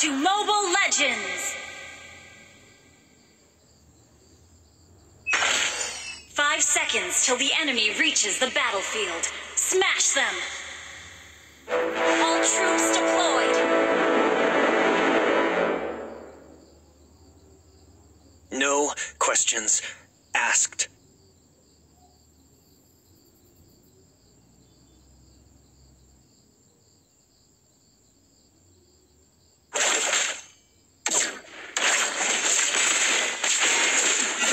to Mobile Legends! 5 seconds till the enemy reaches the battlefield. Smash them! All troops deployed! No questions asked.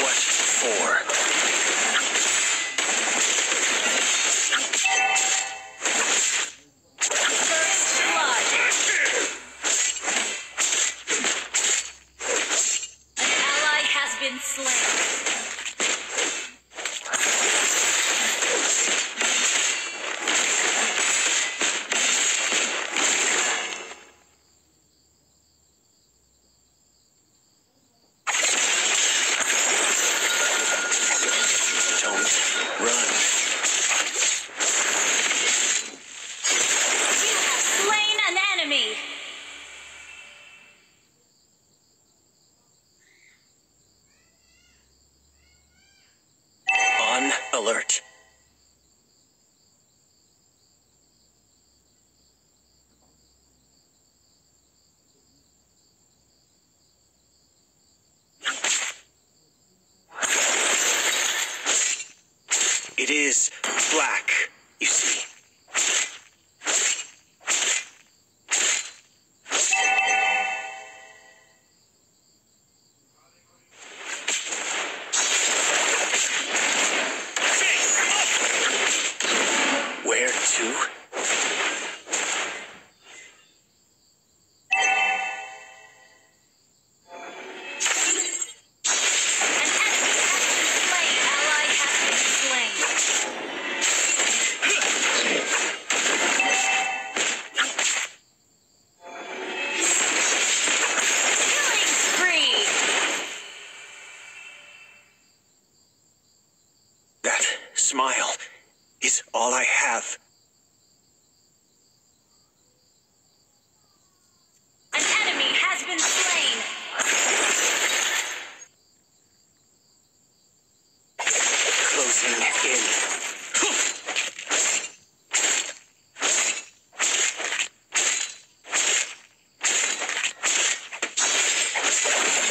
What for? First blood. An ally has been slain. Don't run. You have slain an enemy. On alert. It is black, you see. Where to? An enemy has been slain. Ally has been slain. Killing spree. That smile is all I have. An enemy has been slain. Closing in.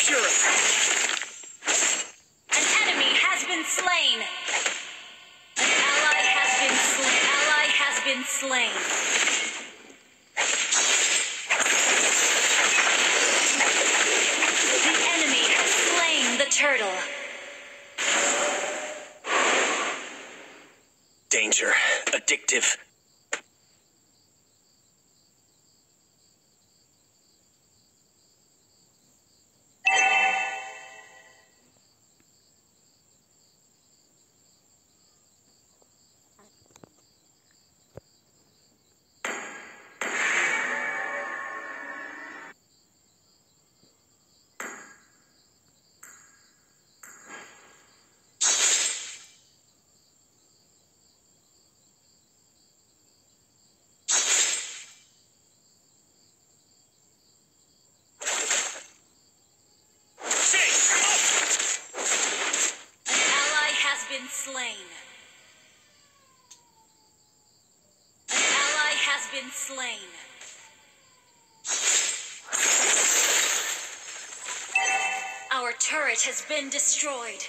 Purify. An enemy has been slain. An ally has been slain. Ally has been slain. The enemy has slain the turtle. Danger. Addictive. An ally has been slain. An ally has been slain. Our turret has been destroyed.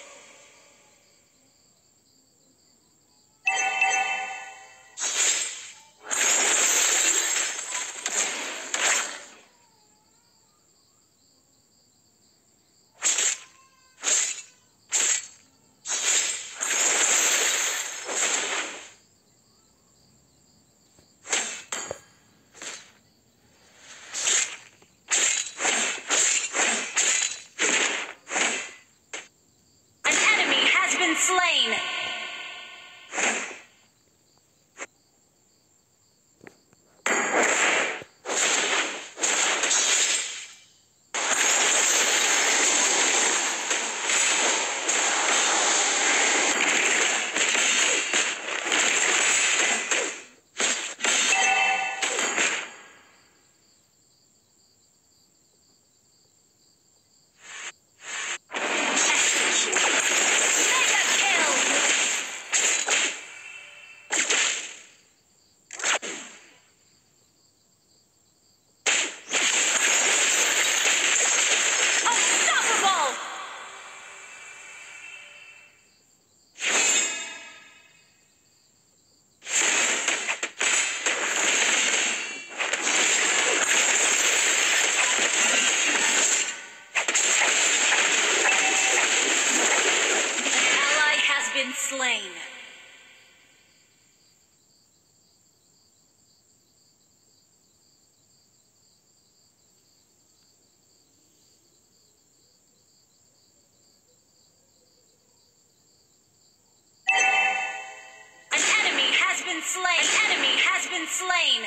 slain. An enemy has been slain.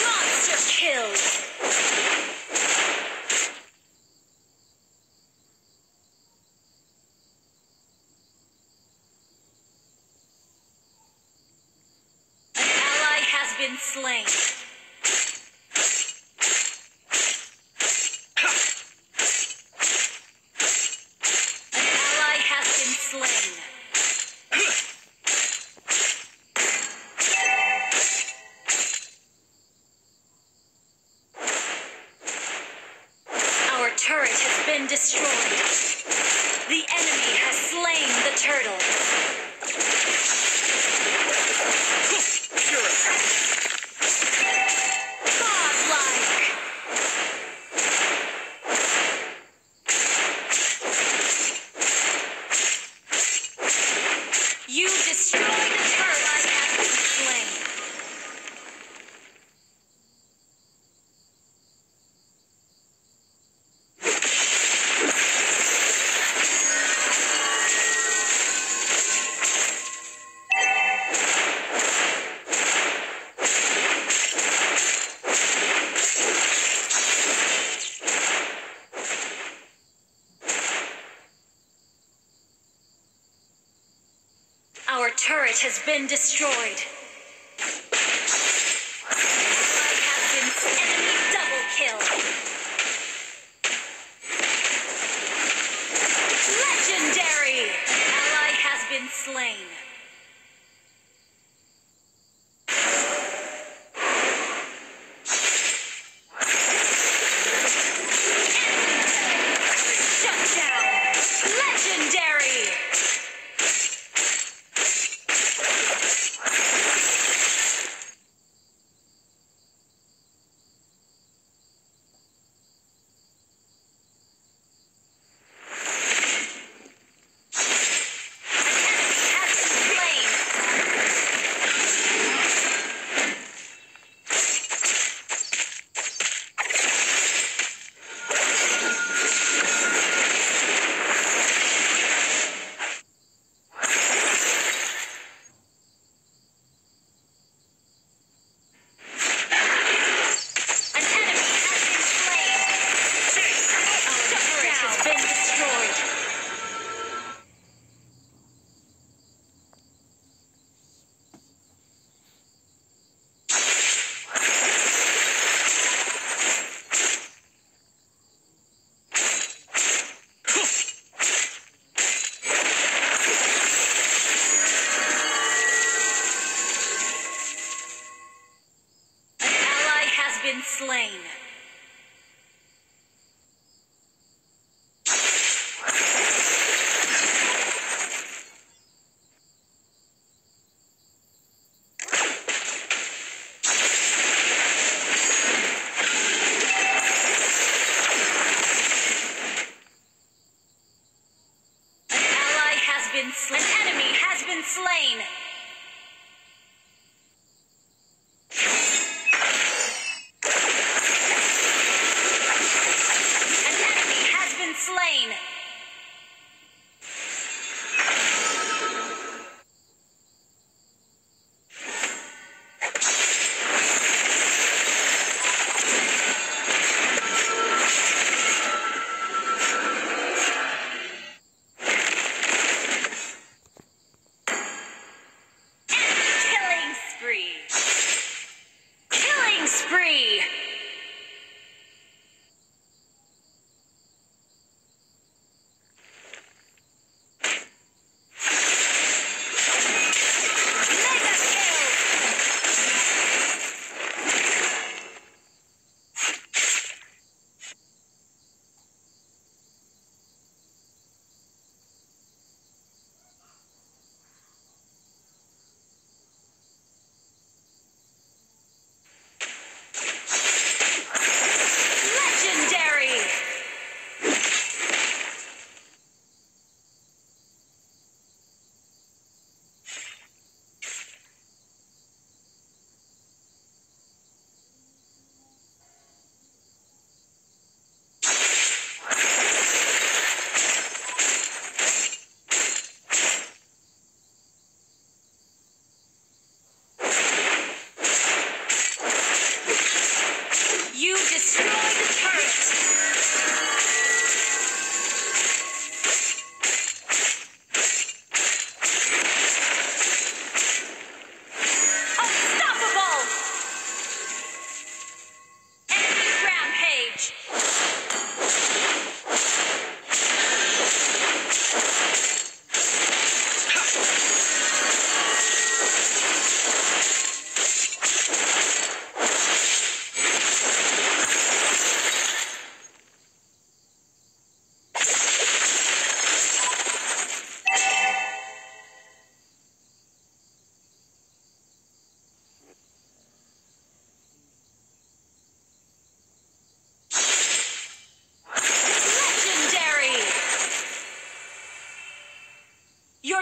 Monster kill. An ally has been slain. An ally has been slain. Our turret has been destroyed. The enemy has slain the turtle. Pure. Godlike. You destroyed the turret. Has been slain. Our turret has been destroyed. Ally has been enemy double kill. Legendary! Ally has been slain. Shut down! Legendary! An enemy has been slain. An enemy has been slain. Our turret has been destroyed. An ally has been slain. An ally has been slain. An enemy has been slain. An enemy has been slain.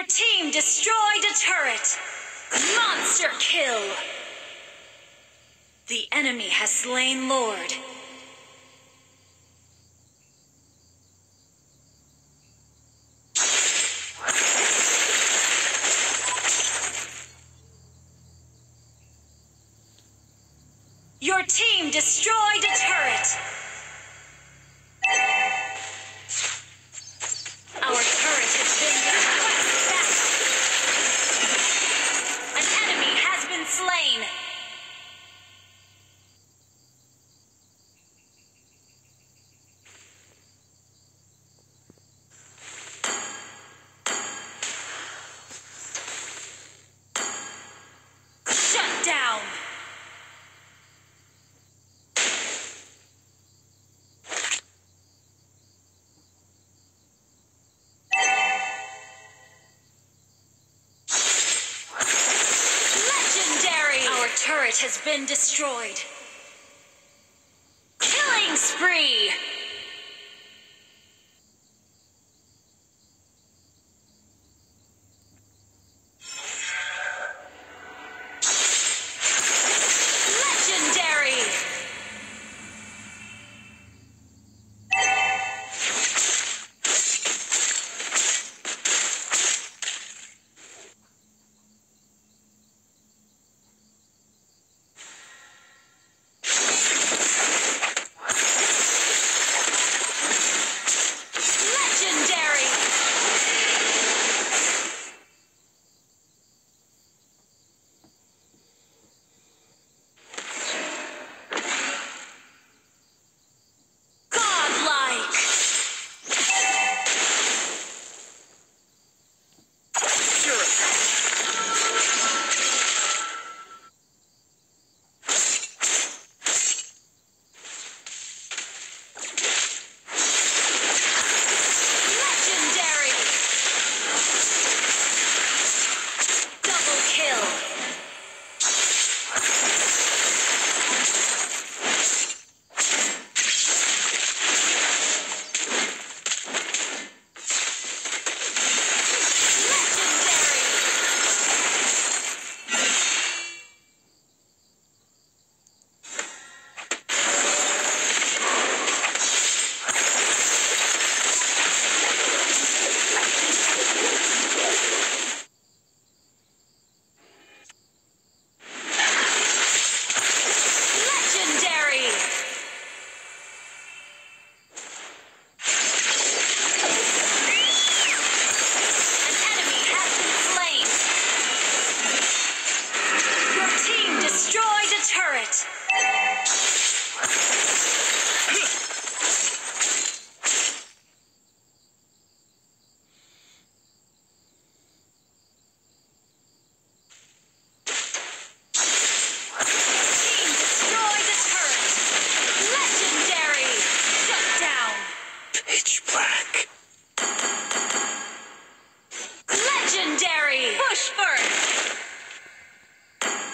team destroyed a turret. Monster kill. The enemy has slain Lord. Your team destroyed a turret. Our turret has been request backup. An enemy has been slain. Shut down. Legendary! Our turret has been destroyed. Killing spree! Legendary! Legendary! Godlike! Purify. Legendary! Double kill! Legendary! Legendary! An enemy has been slain. Your team destroyed a turret. Your team destroyed a turret. Legendary! Shut down. Pitch black. Legendary! Push first!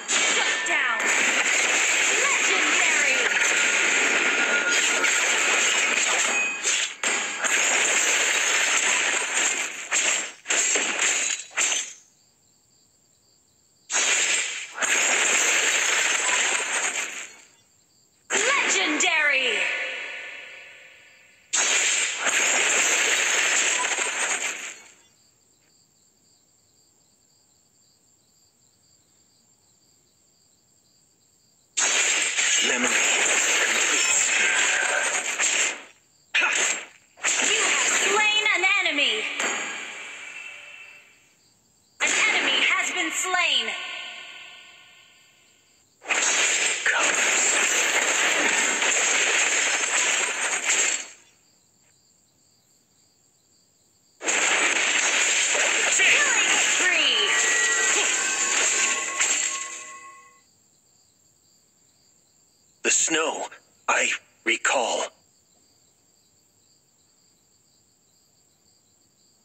Shut down! Legendary! Legendary! Memory completes me. Ha! You have slain an enemy! An enemy has been slain! Colors. Killing spree! The snow, I recall.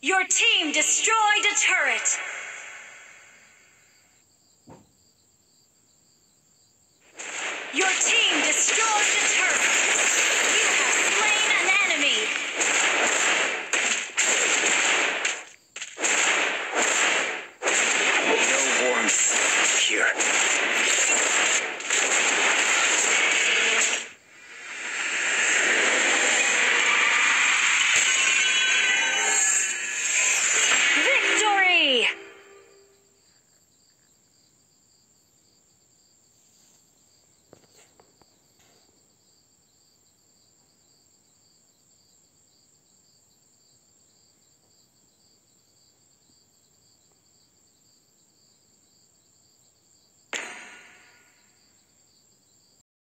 Your team destroyed a turret! Your